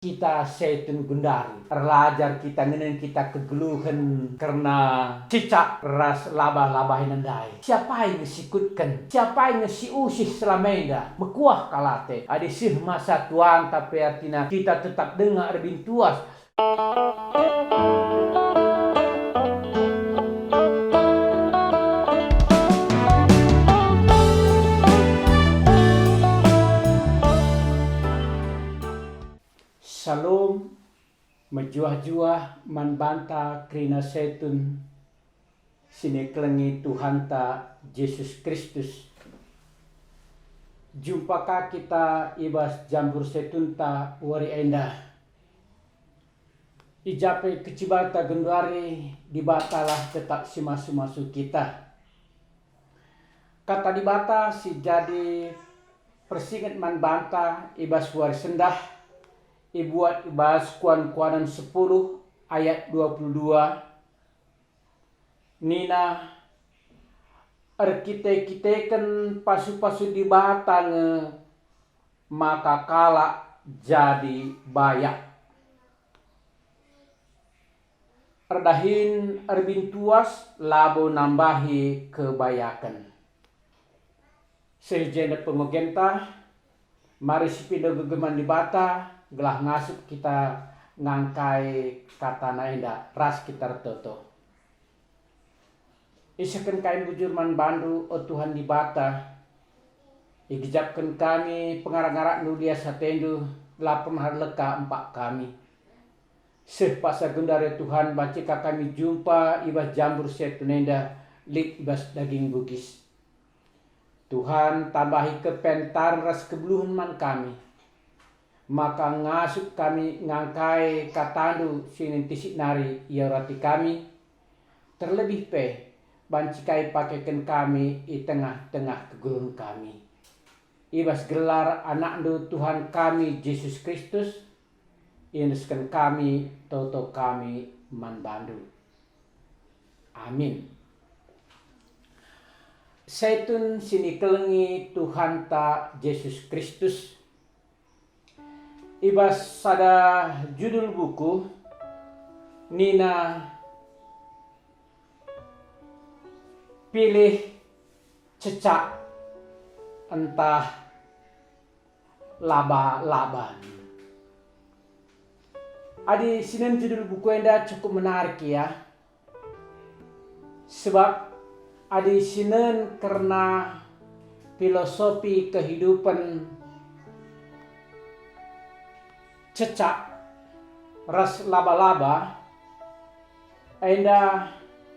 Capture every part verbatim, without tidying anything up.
Kita setun gundari, erlajar kita ngenen kita kegeluhen kerna cecak ras laba-laba enda ndai. Siapai nge sikutken? Siapai nge si usih selama enda? Mekuah kal ate. Adi seh masa tuanta pe ertina kita tetap denga erbintuas. Salom, mejuah-juah man banta kerina setun si nikelengi Tuhanta Jesus Kristus. Jumpa ka kita i bas jambur setunta wari enda. I ja pe kecibanta genduari, Dibatalah tetap si masu-masu kita. Kata Dibata si jadi persinget man banta i bas wari sendah, ibuat i bas Kuan-kuanen sepuluh ayat dua puluh dua, nina, "Erkite-kiteken pasu-pasu Dibata nge maka kalak jadi bayak." Erdahin erbintuas labo nambahi kebayaken. Seh i jenda pengogenta, mari sipindo gegeh man Dibata, gelah ngasup kita ngangkai kataNa enda ras kita ertoto. Isehken kai bujur man bandu, o Tuhan Dibata, igejapken kami pengara-ngarakNdu lias ateNdu, la pernah erleka empak kami. Seh paksa genduari, Tuhan, banci ka kami jumpa i bas jambur setun enda lit i bas daging bugis. Tuhan, tambahi kepentaren ras kegeluhen man kami, maka ngasup kami ngangkai kataNdu si ngentisik nari ia rati kami, terlebih pe banci ka ipakeken kami i tengah-tengah kegeluhen kami. I bas gelar AnakNdu Tuhan kami, Jesus Kristus, iendesken kami toto kami man bandu. Amin. Setun si nikelengi Tuhanta Jesus Kristus. I bas sada judul buku nina, "Pilih cecak ntah laba-laba." Adi sinen judul buku enda cukup menarik, ya. Sebab adi sinen kerna filosofi kehidupan cecak ras laba-laba, enda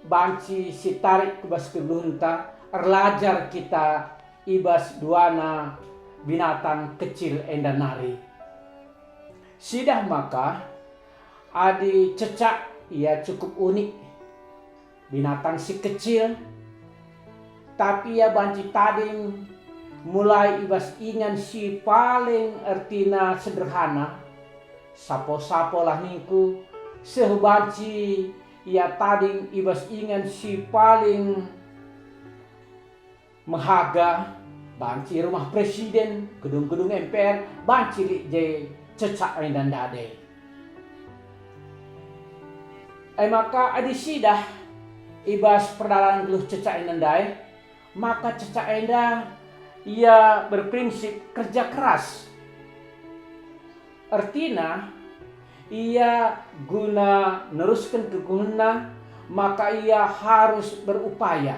banci sitarik ku bas kegeluhenta, erlajar kita i bas duana binatang kecil enda nari. Sidah maka, adi cecak ia cukup unik, binatang si kecil, tapi ia banci tading mulai i bas ingan si paling ertina sederhana, sapo-sapolah ningku, seh banci ia tading i bas ingan si paling mehaga, banci rumah presiden, gedung-gedung M P R, banci lit je cecak enda ndai. E maka adi sidah i bas perdalan geluh cecak enda ndai, maka cecak enda ia berprinsip kerja keras. Ertina, ia guna nerusken kegeluhenna, maka ia harus berupaya.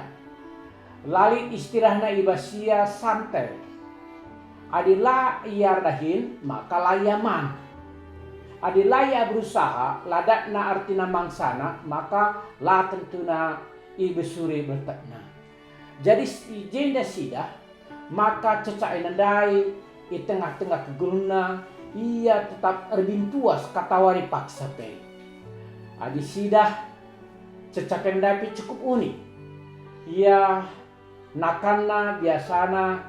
La lit istilahna i bas ia santai. Adi la ia erdahin, maka la ia man. Adi la ia berusaha, la datna ertina mangsana, maka la tentuna ibesuri bertekna. Jadi, i jenda sidah, maka cecak enda ndai i tengah-tengah kegeluhenna, ia tetap erbintuas katawari paksa pe. Adi sidah, cecak enda pe cukup unik. Ia nakanna biasana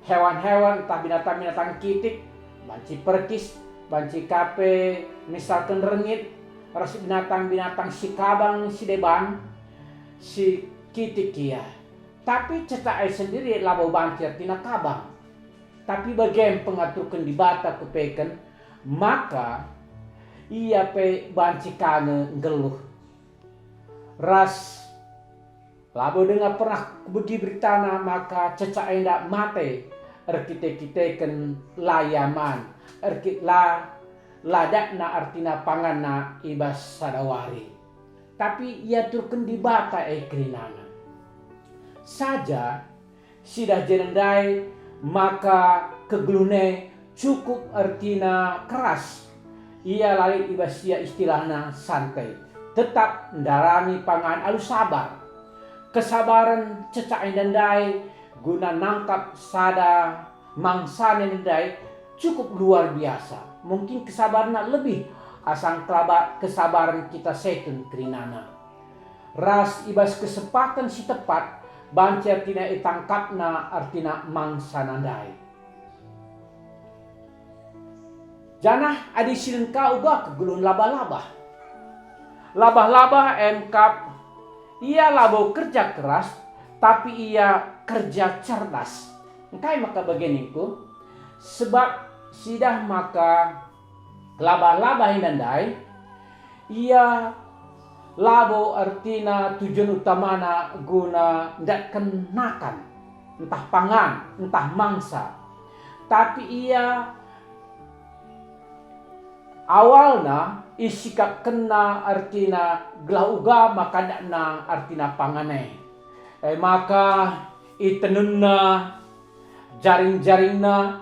hewan-hewan ntah binatang-binatang kitik, banci perkis, banci ka pe misalken rengit, ras binatang-binatang si kabang si deban, si kitik ia. Tapi cecak e sendiri labo banci ertina kabang. Tapi bage me pengaturken Dibata kupeken, maka ia pe banci ka nge nggeluh. Ras labo denga pernah kubegi beritana maka cecak enda mate erkite-kiteken la ia man, erkit la, la datna ertina panganna i bas sada wari. Tapi iaturken Dibata e kerinana. Saja sidah jenda ndai maka kegeluhna cukup ertina keras. Ia la lit i bas ia istilahna santai, tetap ndarami pangan alu sabar. Kesabaren cecak enda ndai guna nangkap sada mangsana enda ndai cukup luar biasa. Mungkin kesabarenna lebih asa ngkelaba kesabaren kita setun kerinana. Ras i bas kesempaten si tepat banci ertina itangkapna ertina mangsana ndai. Janah adi sinen ka uga kegeluhen labah-labah. Labah-labah e mekap, ia labo kerja keras, tapi ia kerja cerdas. Engkai maka bage ningku? Sebab sidah maka labah-labah enda ndai, ia labo ertina tujuan utamana guna ndatken nakan, ntah pangan, ntah mangsa. Tapi ia awalna isikapkenna ertina gelah uga maka ndatna ertina pangan e. E maka itenunna jaring-jaringna,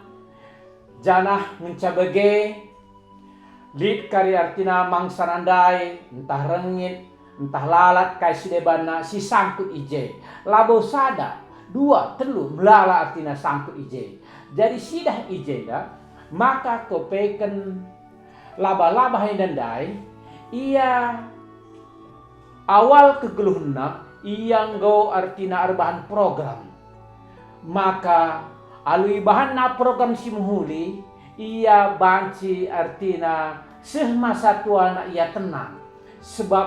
janah ngenca bage lit kari ertina mangsana ndai, ntah rengit, ntah lalat kai si debanna si sangkut i je. Labo sada, dua, telu, melala ertina sangkut i je. Jadi sidah i jenda, maka kopeken labah-labah enda ndai, ia awal kegeluhenna, ia enggo ertina erbahan program. Maka alu ibahanna program si mehuli, ia banci ertina seh masa tuana ia tenang. Sebab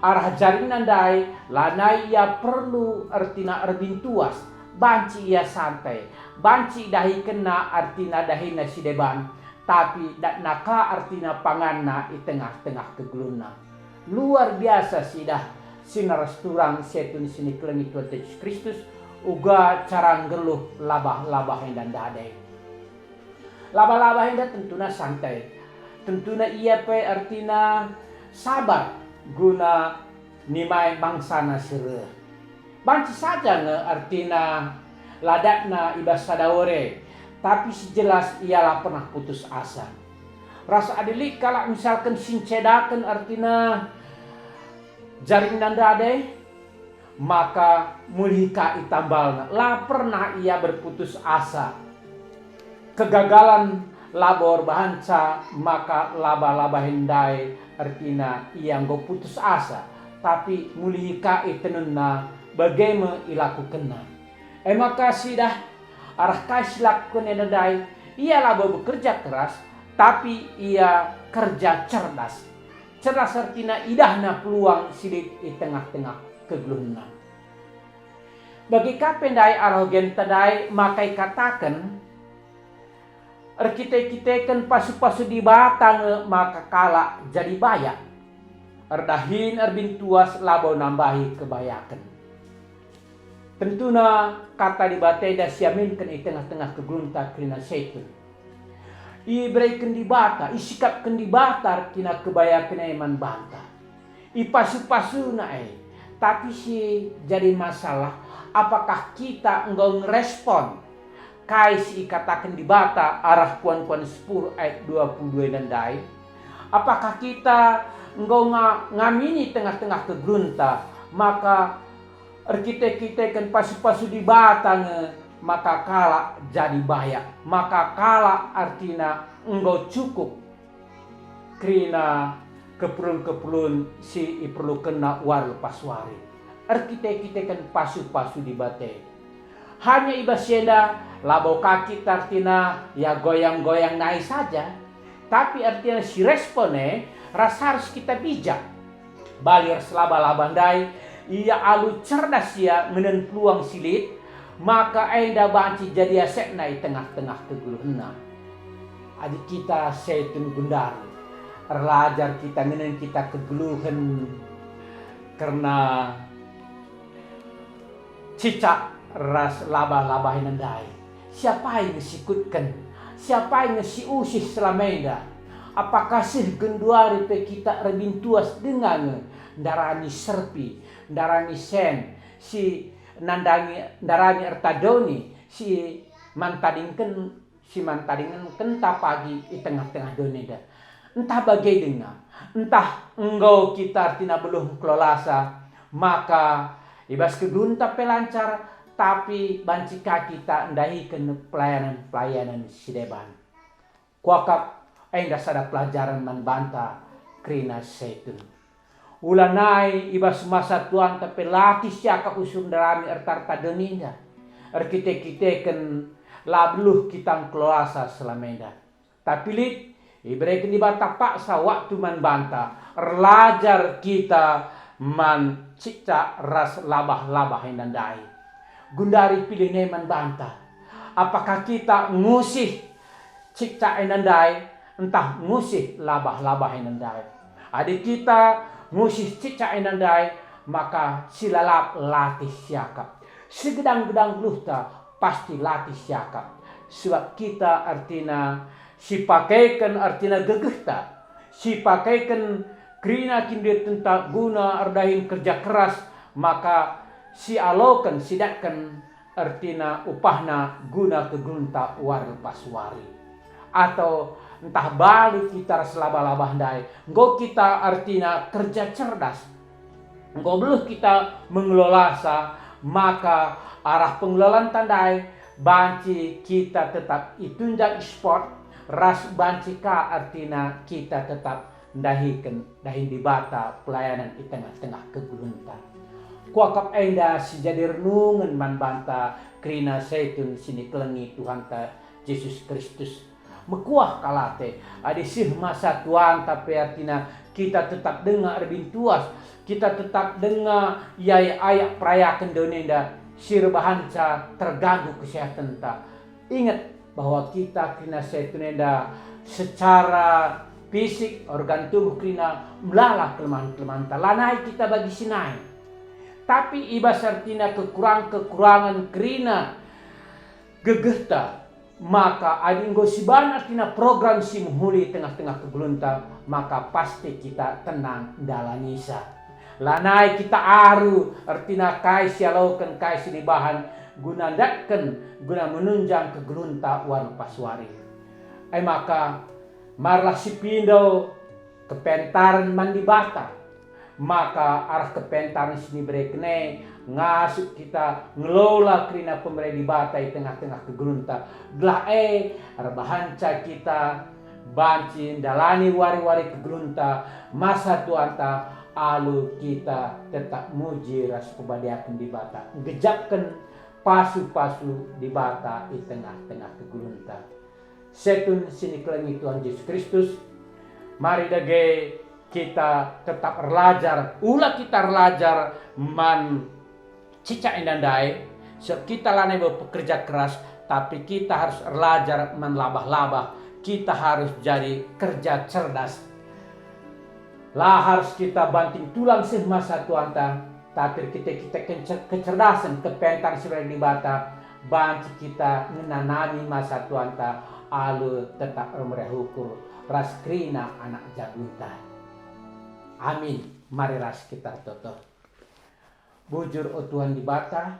arah jaringna ndai lanai ia perlu ertina erbintuas, banci ia santai, banci idahikenna ertina dahinna si deban, tapi datna ka ertina panganna i tengah-tengah kegeluhenna. Luar biasa sidah sinaras turang setun si nikelengi Tuhan Jesus Kristus, uga cara nggeluh labah-labah enda ndai. Labah-labah enda tentuna santai. Tentuna ia pe ertina sabar guna nimai mangsana si reh. Banci saja nge ertina la datna i bas sada wari, tapi si jelas ia la pernah putus asa. Ras adi lit kalak misalken si ncedaken ertina jaringna ndai, maka mulih ka itambalna. La pernah ia berputus asa. Kegagalan labo erbahanca maka labah-labah ndai ertina ia enggo putus asa, tapi mulih ka itenunna bage me ilakukenna. E maka sidah arah kai si ilakukenna ndai, ia labo bekerja keras, tapi ia kerja cerdas. Cerdas ertina idahna peluang si lit i tengah-tengah kegeluhenna. Bage ka pe ndai arah bagenta ndai maka ikataken, erkite-kiteken pasu-pasu Dibata nge maka kalak jadi bayak. Erdahin erbintuas labo nambahi kebayaken. Tentuna kata Dibata enda siaminken i tengah-tengah kegeluhenta kerina setun. Ibereken Dibata, isikapken Dibata ertina kebayaken e man banta. Ipasu-pasuna e. Tapi si jadi masalah, apakah kita enggo ngerespon kai si ikataken Dibata arah Kuan-kuan sepuluh ayat dua puluh dua enda ndai? Apakah kita enggo nga-, ngamini tengah-tengah kegeluhenta, maka erkite-kiteken pasu-pasu Dibata nge maka kalak jadi bayak, maka kalak ertina enggo cukup kerina keperlun-keperlun si iperlukenna wari lepas wari. Erkite-kiteken pasu-pasu Dibata. Hanya i bas enda, labo ka kita ertina ia goyang-goyang nai saja, tapi ertina si respon e ras arus kita bijak. Bali ras labah-labah ndai, ia alu cerdas ia ngenen peluang si lit, maka enda banci jadi asekna i tengah-tengah kegeluhenna. Adi kita setun gundari, erlajar kita ngenen kita kegeluhen kerna cicak ras labah-labah enda ndai. Siapai nge sikutken? Siapai nge si usih selama enda? Apakah seh genduari pe kita erbintuas denga nge ndarami serpi, ndarami sen, si nandangi, ndarami erta doni, si mantadingken, si mantadingkenta pagi i tengah-tengah doni enda. Ntah bage denga, ntah enggo kita ertina beluh ngkelolasa, maka i bas kegeluhenta pe lancar, tapi banci ka kita ndahiken pelayanan-pelayanan si deban. Kuakap enda sada pelajaren man banta kerina setun. Ulanai i bas masa tuanta pe latih siakap usur ndarami erta-erta doni enda, erkite-kiteken la beluh kita ngkelolasa selama enda. Tapi lit, ibereken Dibata paksa waktu man banta, erlajar kita man cicak ras labah-labah enda ndai. Gundari pilih nai man banta. Apakah kita ngusih cicak enda ndai, ntah ngusih labah-labah enda ndai? Adi kita ngusih cicak enda ndai, maka si lalap latih siakap. Segedang-gedang geluhta pasti latih siakap. Sebab kita ertina sipakeken ertina gegehta, sipakeken kerina kiniteta guna erdahin kerja keras, maka sialoken, sidatken ertina upahna guna kegeluhenta wari lepas wari. Atau ntah bali kita ras labah-labah ndai, enggo kita ertina kerja cerdas, enggo beluh kita mengelolasa, maka arah pengelolanta ndai banci kita tetap itunjang sport ras banci ka ertina kita tetap ndahiken dahin Dibata pelayanan i tengah-tengah kegeluhenta. Kuakap enda si jadi renungen man banta kerina setun si nikelengi Tuhanta Jesus Kristus. Mekuah kal ate, adi seh masa tuanta pe ertina kita tetap denga erbintuas, kita tetap denga iayak-ayak perayaken doni enda si erbahanca terganggu kesehatenta. Inget bahwa kita kerina setun enda secara fisik, organ tubuh kerina melala kelemahen-kelemahenta, lanai kita bagi si nai. Tapi i bas ertina kekurangen-kekurangen kerina gegehta, maka adi enggo siban ertina program si mehuli tengah-tengah kegeluhenta, maka pasti kita tenang ndalanisa. Lanai kita aru ertina kai si ialoken, kai si nibahan guna ndatken, guna menunjang kegeluhenta wari lepas wari. E maka, marilah sipindo kepentaren man Dibata. Maka arah kepentaren si nibereken e ngasup kita ngelola kerina pemere Dibata i tengah-tengah kegeluhenta, gelah e erbahanca kita banci ndalani wari-wari kegeluhenta, masa tuanta, alu kita tetap muji ras pebadiaken Dibata, nggejapken pasu-pasu Dibata i tengah-tengah kegeluhenta. Setun si nikelengi Tuhan Jesus Kristus, mari dage kita tetap erlajar, ula kita erlajar man cicak enda ndai, sebab kita lanai be pekerja keras, tapi kita harus erlajar man labah-labah, kita harus jadi kerja cerdas. La harus kita banting tulang seh masa tuanta, tapi erkite-kite kence-, kecerdasen, kepentaren si ibereken Dibata, banci kita ngenanami masa tuanta alu tetap ermeriah ukur ras kerina anak jagungta. Amin. Mari ras kita ertoto. Bujur, o Tuhan Dibata,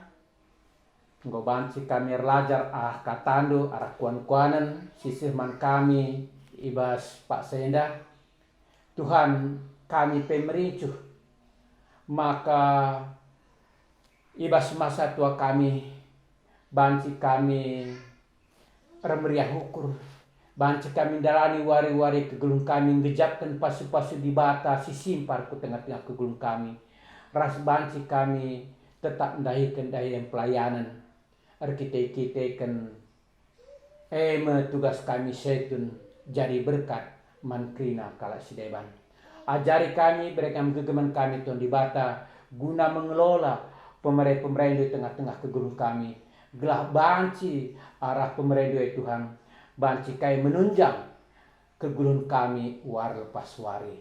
enggo banci kami erlajar arah kataNdu, arah kuan-kuanen si seh man kami i bas paksa enda. Tuhan, kami pe merincuh, maka i bas masa tua kami banci kami ermeriah ukur, banci kami ndalani wari-wari kegeluhen kami, nggejapken pasu-pasu Dibata si simpar ku tengah-tengah kegeluhen kami, ras banci kami tetap ndahiken dahin pelayanen erkite-kiteken e me tugas kami setun jadi berkat man kerina kalak si deban. Ajari kami, bere kami gegemen kami, Tuhan Dibata, guna mengelola pemere-pemereNdu i tengah-tengah kegeluhen kami, gelah banci arah pemereNdu, e Tuhan, banci kai menunjang kegeluhen kami wari lepas wari.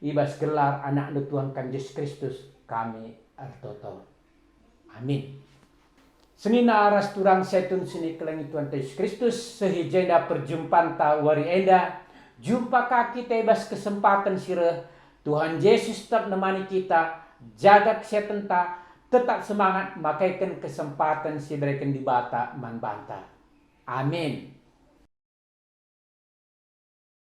I bas gelar AnakNdu Tuhan kami Jesus Kristus kami ertoto. Amin. Senina ras turang setun si ikelengi Tuhanta Jesus Kristus, seh i jenda perjumpanta wari enda, jumpa ka kita i bas kesempaten si reh. Tuhan Jesus tetap nemani kita, jaga kesehatenta, tetap semangat makaiken kesempaten si ibereken Dibata man banta. Amin.